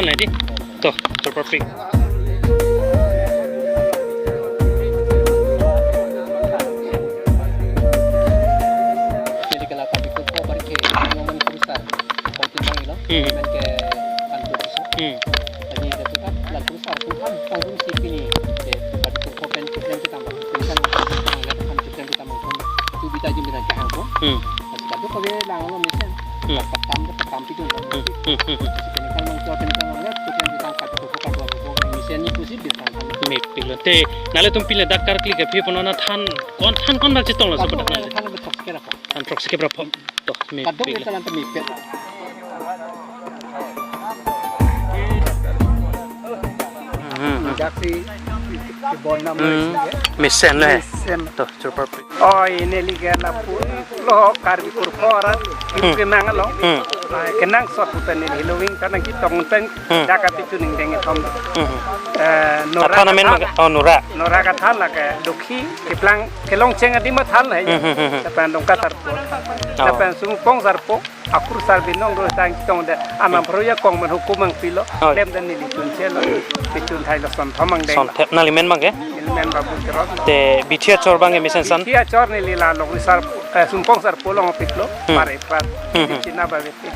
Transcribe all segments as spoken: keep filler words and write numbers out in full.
Aman lagi. To, chorparpik. Jadi kalau kami ke kau balik ke, ngomong terus kan. Kau timbang lo, Hmm. main ke kantor itu. Hmm. Jadi itu kan, lalu terus aku kan, tanggung si pini. Jadi, kami ke kau pen, kita yang kita tambah. Ini kan, kita yang kita tambah. Itu kita aja bilang ke aku. Hmm. Kasi kadokave lang lo mesen. Hmm. Patam ke patam pitu. Hmm, hmm, hmm, hmm. Kasi kini kan mangkot kini kan mangkot, kita yang kita angkat ke buka dua buku. Mesen ni pusi bintang kan. Mepik lo. Te, nanglitum pile dak karkli ke phi pon non than kon, than kon bak chetong lo. Kadokave sebenarnya. Than betok sekera apa? Than throksi ke berapa? To, mepik lo. Kadokave than mepik. Hmm, hmm. Daksi kebon nama Hmm. isi ya. Mesen lo he. Mesen. To, chorparpik. Oh, ini liga lapu lo Karbi Kurpho arat Hmm. kenang lo. Hmm. Ah, kenang sok pen ini Halloween karena kita ngenteng Hmm. jaga pitu ning deng itom. Hmm. Eh, Nora Athan amen kathan. Maga, oh, Nora. Nora kathan la ke dukhi keplang kelong cheng adi mathan la ya. Hmm, hmm, hmm, hmm. Tapi andong katar po. Oh. Tapi sung pong sar po. Akur sar binong do tang tong de. Anam Hmm. proya kong man hukum ang pilo. Oh. Lem dan nili chun chelo. Pichun thai lo son thomang deng. Son thep nangli men bang ke? Nili men Babu Terot. Te bithi achor bang ke mesen san? Bithi achor nili la long sar, eh, sumpong sar polong pik lo. Hmm. Pare prat. Hmm, hmm. China ba bete.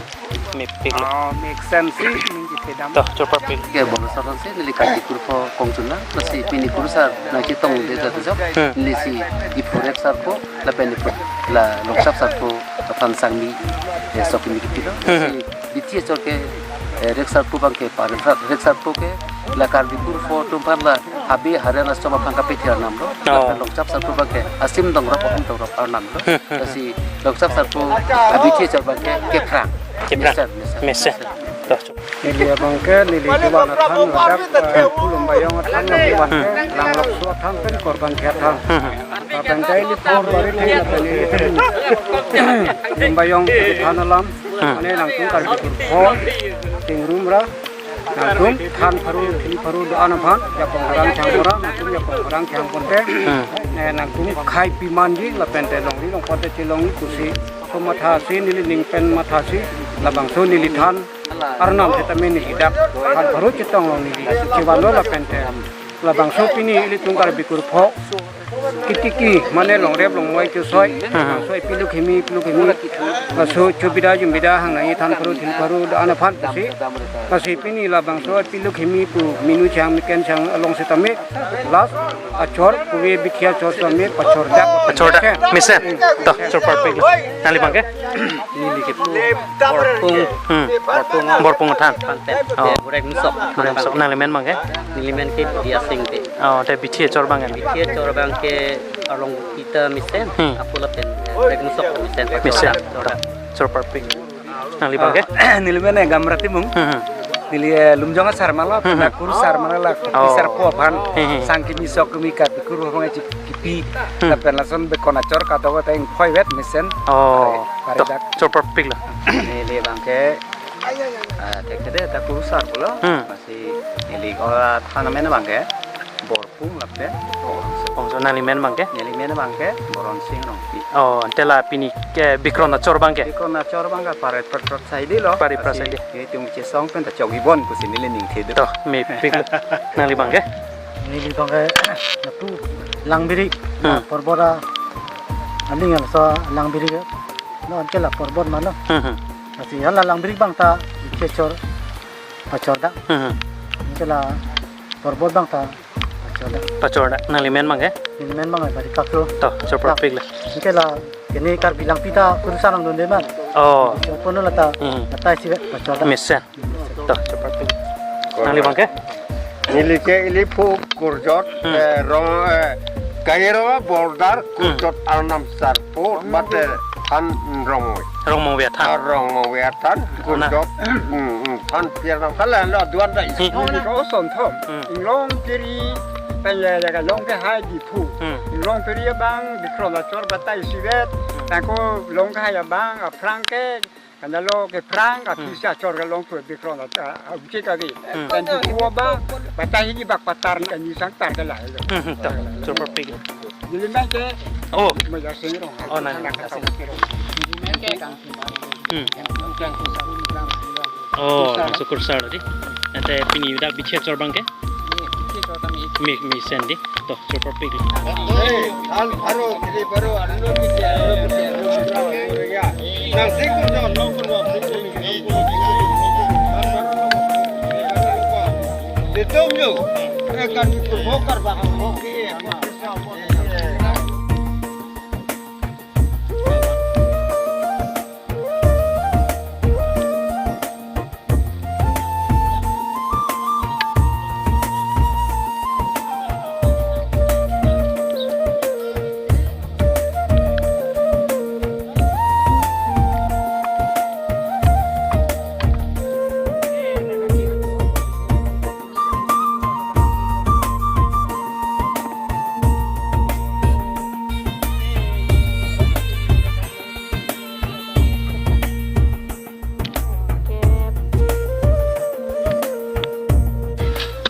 Mepik lo. Oh, make sense si ning di pedam. To, chorparpik. Ke bolo saran si neli Karbi Kurpho kongchuna, lasi pini kurusar nangchetong de jat jat. Hmm. Neli si iphu Rek Sarpo, lapen iphu la Longsap Sarpo aphan sangmi, eh, sok kimi kipilo. Hmm. Lasi bithi achor ke, eh, Rek Sarpo bang ke parin prat, Rek Sarpo ke la Karbi Kurpho atum aphan la habe haren asom aphan kapethi arnam lo. Oh. Lapen Longsap Sarpo bang ke asim dongrop ahum dongrop arnam lo. Hmm. Lasi Longsap Sarpo abithi achor bang ke kephrang. Kephrang. Mesen, mesen. Mesen. To. Neli abang ke, neli Dewan athan, ladak, eh, Phu Lumbayong athan, neli abang ke, Hmm. Langlokso athan pen korban ke athan. Hmm. Lapen ke ili por bari thek lapen ili Lumbayong athan alam. Hmm. Mane nangtum Karbi Kurpho, Tingrum ra, nangtum than pharu, thil pharu do-an aphan, japon pharang chang pora, nangtum japon pharang chang ponte. Hmm. Eh, nangtum khei pi manji, lapen te longri longpot te chelong pusi. Komatha si neli ning pen matha si labangso neli than arnam setame neli dak than pharu chetong long neli chevan lo lapen te labangso pini ilitum Karbi Kurpho kitiki mane longrep longmoi chosoi Hmm. labangso ipiluk himi ipiluk himi laso chubida jumbida hang nai than pharu thil pharu do-an aphan pusi lasi pini labangso ipiluk himi pu minu chang miken chang along setame last achor puve bithi achor setame pachor dak. Pachor dak. Mesen. To, chorparpik lo. Nangli bang ke? Neli ke pu Borpung. Hmm. Borpung. Borpung athan. Panten. Oh. Burek Musok. Burek Musok. Nangli men bang ke? Neli men ke Dia Sing te. Oh, te bithi achor bang ke? Bithi achor bang ke arlong kita mesen. Hmm. Apu lapen Burek Musok mesen. Mesen. Chor dak. Chorparpik. Nangli bang ke? Ah, neli men Gamra Timung. Hmm, hmm. Neli, eh, Lumjong asar malo, Hmm, hmm. na kurusar malo la Oh. Sarpo aphan. Hmm, hmm. Sangkimi sokimi Karbi Kurpho bang ke kipi. Hmm. Lapen lason bekon achor kadokave ta ingphoi vet mesen. Oh. Pare, pare To, dak. Chorparpik lo. Neli bang ke, ah, thek thek de ta kurusar pulo. Hmm. Lasi neli, oh, than amen bang ke Borpung lapen. Oh, so nangli men bang ke? Neli men bang ke Boron Sing Rongpi. Oh, ante la pini ke bikron achor bang ke? Bikron achor bang ke pare prat prat saidi lo. Pare prat Lasi saidi. Nelitum chesong pen ta chok ibon pusi neli ning thedu. To, mepik lo. Nangli bang ke? Neli bang ke lapu Langbiri. Hmm. Porbot a aning laso Langbiri ke. No, anke la porbot mano. Hmm, hmm. Lasi hala Langbiri bang ta chechor pachor dak. Hmm, hmm. Anke la porbot bang ta pachor dak. Pachor dak. Nangli men bang ke? Neli men bang ke Bari Paklo. To, chorparpik lo. Anke la kene Karbi Langpi ta kurusar nangdunde man. Oh. Chorpo no lata. Hmm. Lata isi pachor dak. Mesen. To, chorparpik. Nangli bang ke? Neli ke ili phu Kurjot, Hmm. eh, rong, eh, Kairong border Hmm. Kurjot arnam Sarpo, mate than Rongmoi. Rongmongve athan. Ah, Rongmongve athan. Ana. Kurjok. Hmm, hmm, than pier nam hala lo duan dai. Hmm. Nong ni ko son thom. Hmm. Inglong kiri, tanya ya ka long ke hai di phu. Hmm. Inglong kiri abang, Dikron achor batai sivet. Hmm. Tangko long ke hai abang, aphrang ke, kanalo ke phrang, Hmm. apisi achor ke long phu Dikron a, a, uche kagi. Hmm. Kan di phu abang, batai hini bak patar ni kani sang tar ke lahelo. Hmm, hmm, to, super pig. Neli men ke, Oh. Moya Sing Rong. Oh, nang, Anak nang, Sing. Rong. Neli men ke kang. Hmm. Kang Sing Rong. Oh, Kursar. Nang sukur sar di. Ante pini udah bichek chor abang ke? Ini, ini chor kami. Mi, mi sen di. To, chor pik. Eh, al, baro, ini baro, anu lo bichek, anu lo bichek, anu lo bichek. Nang sing kun dong, nong kun dong, sing kun dong. Ditum yo. Eh, kan ditum bokar bang, bokar.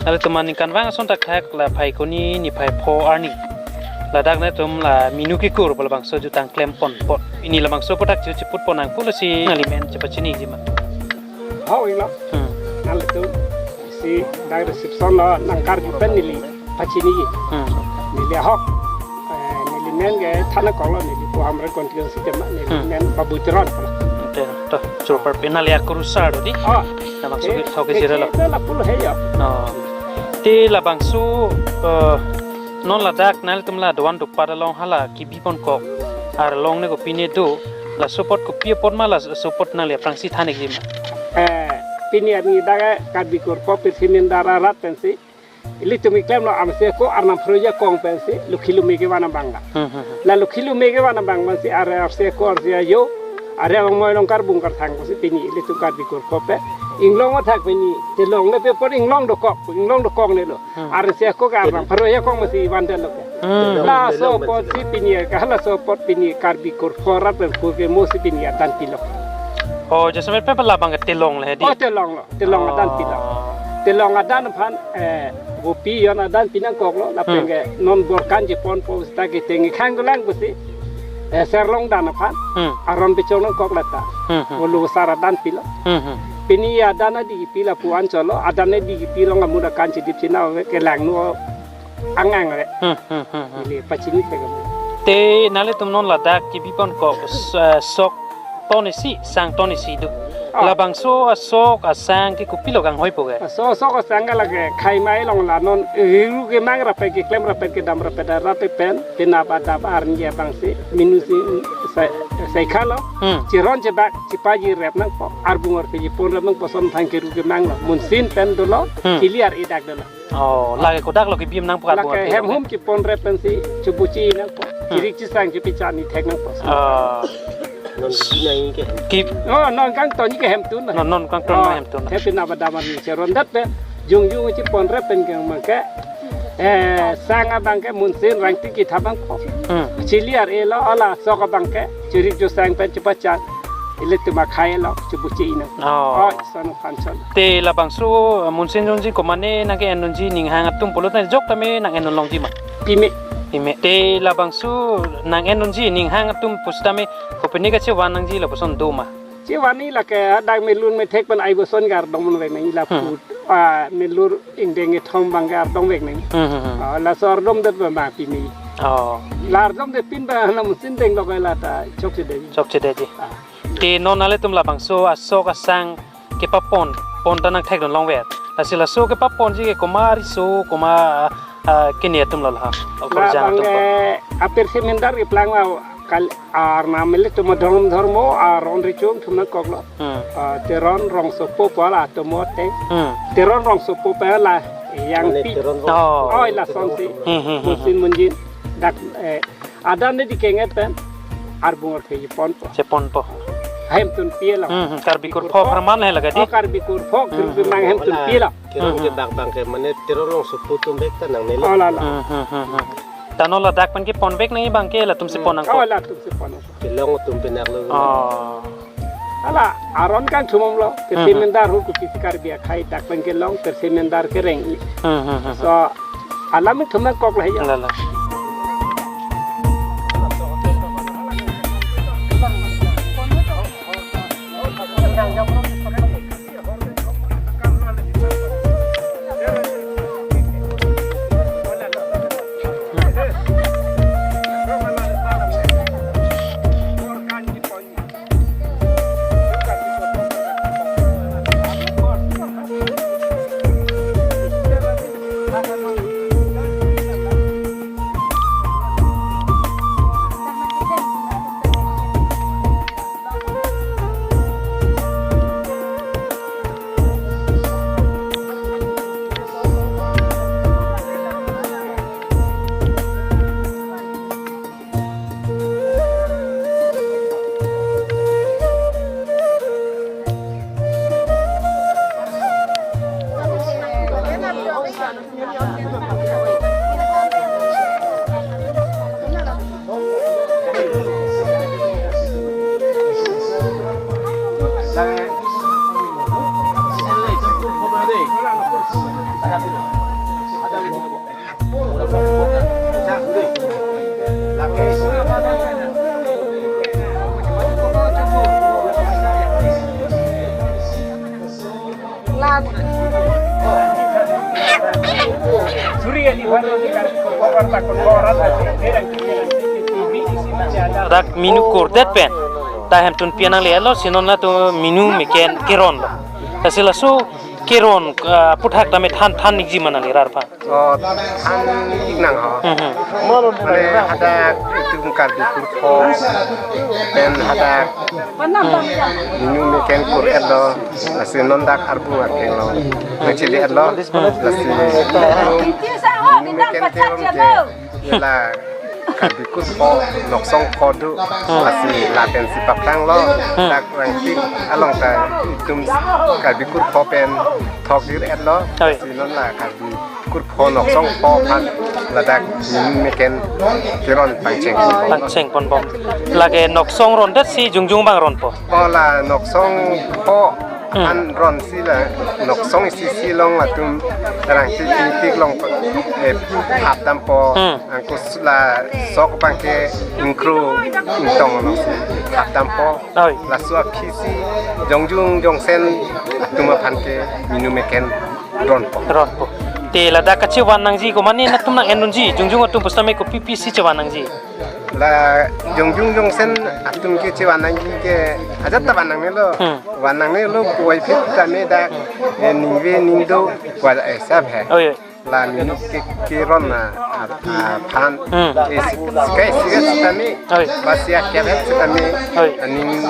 Nanglitum aningkanvang ason thakthak la Phaikuni niphai pho arni. Ladak nanglitum la minu kikur pu labangso jutang klem pon apot. Pini labangso aphuthak chu chiput pon nang pulo si nangli men chepachiniji ma? Ho, ilo. Hmm. Nanglitum si dak reception lo nangkarju pen neli pachiniji. Hmm. Neli ahok. Eh, neli men ke than nangkoklo, neli pu Hamren constituency tema, neli Hmm. men Babu Teron. Oke, to, super pik nangli akurusar do di. Oh. Labangso Eh, ke thok ke jira lo. Ke lapu lo he yo. Oh. Te labangso, eh, non ladak nanglitum la doan dopat along hala kibi pon kok arlong ne kopi ne do, laso apot kopi apot ma laso apot nangli aphrangsi than-ikji ma? Eh, pini arni dak Karbi Kurpho Pirthe Mindar arat pensi ilitum iklemlo, arnam ase ako arnam pharo ajakong pensi lukhi lumi kevan abang la. Hmm, hmm, hmm. La lukhi lumi kevan abang pensi are arse ako arse ajo, are abang moi along karbung karthang pusi pini ilitum Karbi Kurpho pen inglong athak pini telong le pe apot inglong dokok, inglong dokok ne lo. Hmm. Arnam ase ako ke arnam pharo ajakong masi van det lo ke. Hmm. Laso apotsi pini ke, laso apot pini Karbi Kurpho arat pen kur ke mo si pini adan pilo. Oh, jasemet pen labang ke telong le di. Oh, telong lo, telong Oh. adan pilo. Telong adan aphan, eh, kopi jon adan pi nangkoklo, lapen Hmm. ke non borkan jeponpo seta ke tengi khang dolang pusi. Eh, serlong dan aphan, Hmm. aron pechong nangkok lata. Hmm, hmm. Bolu sar adan pilo. Hmm, hmm. Pini adan adi kipi lapu-an cholo, adan adi kipi along amuda kan chidip chinave kelangno angang re. Hmm, hmm, hmm, hmm. Ili pachini te kamu. Te nanglitum non ladak kibi pon kok, s-, eh, sok ton isi, sang ton isi do. Ah. Labangso asok asang ke kopilo kanghoipo ke? Asok asok asang ke lake khai mai along la non, eh, ru kemang rapet keklem rapet kedam rapet arap pen, penap adap arni abangsi, minusi, sai, sai khalo. Hmm. Chiron chebak, chipaji rep nangpo, arbung arpheji pon rep nangpo, son thang ke ru kemang lo, munsin pen dolo, Hmm. chili ar-e dak dolo. Oh, lake kodak lo kibim nangpo karbung Lake arphe hem lo. Hum kipon rep pensi chebuchi nangpo. Hmm. Chirik chisang chepi chani thek nangpo. Ah. Non kibim nang ke. Ki- Oh, non kangton ke hemtun na. Non, non kangton Oh, hemtun na. Happy na badaman ni cheron dat pe. Jung jung chipon rep pen kang abang ke. Eh, sang abang ke munsin rangti kitha abangpo. Hmm. Chili ar-e lo ala sok abang ke. Chirik jo sang pen chepachan. Ilitum akhai lo chebuchi nang. Oh. Oh, son phan son. Te labangso, eh, munsin jongjin komane nang ke-endunji ninghang atum pulote jok tame nang-endun longji ma? Pime. Pime. Te labangso nang-endunji ninghang atum pusitame kopine kachevan nangji lapuson do ma? Chevan ni lake hadak melun methek pen ai boson kardom vek nang ila Hmm. pu, ah, melun ingdeng kethom abang kardom vek nang. Hmm, hmm, hmm. Ah, laso ardom det abang pime. Oh. La ardom det pin abang na munsin deng lo ke lata chokchedeji. Chokchedeji. Ah. Te non nanglitum labangso asok asang kepapon, pon ta nangthekdun longvet. Lasi laso kepaponji ke komat riso, komat, ah, kene atum lo la. Okorjang Labang atum pon. Eh, apirthe mindar keplang la kal arnam ilitum adhorom dhormo, aron richum thum nangkoklo. Hmm. Ah, Teron Rongsopo pu la atum ateng. Hmm. Teron Rongsopo pu la yang Mane pi. Teron Oh. Oi, lasonsi. Hmm, hmm, hmm, hmm. Munsin munjin. Dak, eh, adan ne dikengep pen arbung arphe cheponpo. Cheponpo. Hemtun pi lo. Hmm, hmm, Karbi kurpho apharman he laga di. Oh, Karbi kurpho, hmm, Karbi mang hemtun pi lo. Kiron, hmm, ke dak abang ke mane Teron along supu atum bek ta nangne lo. Oh, la, la. Hmm, hmm, hmm, hmm. Ta non ladak pen kepon bek nangji abang ke latum si, hmm, pon nangkok. Oh, latum si pon nangkok. Kelong atum pen nang lo. Oh. Hala, aron kangthum om lo. Terse, hmm, hmm, mendar hu kopisi Karbi akhei dak pen kelong, terse mendar kereng. Hmm, hmm, hmm, hmm. So, alam ithum nangkok lahei ya. La, la. Dak minu kurdet pen ta hemtun pi nangle lo, si non latum minu meken keron lo. Lasi laso keron, ah, aphuthak tame than than ikji ma nangli rar aphan? Oh, than ik nang ho. Hmm, hmm. Mane hadak itum Karbi kurpho pen hadak minu meken kur-et lo, lasi non dak arbung akeng lo. Nangchili-et lo, lasi minu meken keron ke la Karbi kurpho Noksong pho do, lasi lapen si paplang lo, dak Rangtik along ta itum Karbi kurpho pen thok dir-et lo, oi, lasi non la Karbi kurpho Noksong pho aphan ladak minu meken keron pangcheng ponbom. Pangcheng ponbom. Lake Noksong rondet si Jongjung abang ronpo? Oh, la Noksong pho, hmm, an ron si la Noksong isi si along latum Rangtik Ingtik along, eh, hap dampo. Hmm. Anke la sok abang ke ingkro ingtong along si hap dampo. Oi. Laso aphi si Jongjung Jongsen atum aphan ke minu meken ronpo. Ronpo. Te ladak kachevan nangji ko mane nangtum nang-endunji, Jongjung atum pusitame kopi pisi chevan nangji? La Jongjung Jongsen atum ke chevan nangji ke ajat ta van nangne lo. Hmm. Van nangne lo, puvoiphit tame dak, eh, ningve ningdo puvoiphit, eh, sab he. Oi, oi. La minu ke keron na, ah, ah, aphan. Hmm. Eh, si, kai si sitame. Oi. Ba isi akep sitame. Oi. Aning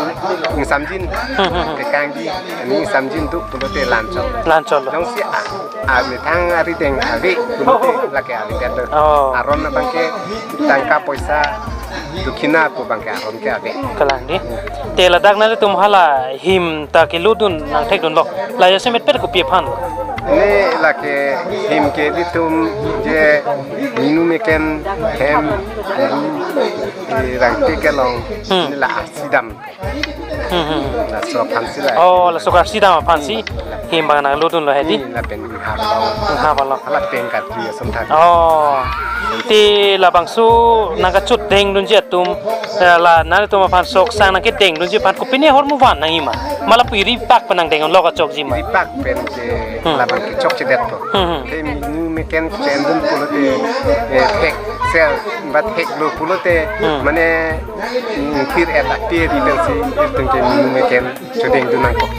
ingsamjin. Hmm, hmm, hmm. Tekangji, aning ingsamjin do pulote lanchot. Lanchot lo. Jongsi a, a methang arideng ave pulote lake ave det lo. Oh. Aron abang ke tangka poisa, dokhina pu abang ke aron ke ave. Kalang di. Te ladak nanglitum hala him ta kelodun nangthekdunlo. La jasemet pen kopi aphan? Ne lake him ke ilitum je minu meken hem, eh, Rangtik along, hmm, ne la arsi dam. Hmm, hmm, hmm. Laso aphan si la. Oh, laso arsi dam aphan si him abang nanglodunlo he di? Hmm, lapen hap lo. Hap lo. Lapen karkli asonthak. Oh. Te labangso nangkachot dengdunji atum, eh, la nangtum aphan sok sang nangkedengdunji aphan kopine ahormu van nangji ma? Ma lapu iri pak pen nangdeng lo kachokji ma? Iri pak pen ke, hmm, labang ke chokchedet po. Hmm, hmm. Te minu meken chendun pulote, eh, thek sel, ba theklo pulote, hmm, mane, mm, thir-et ate ri pensi ilitum ke minu meken chodengdun nangkok.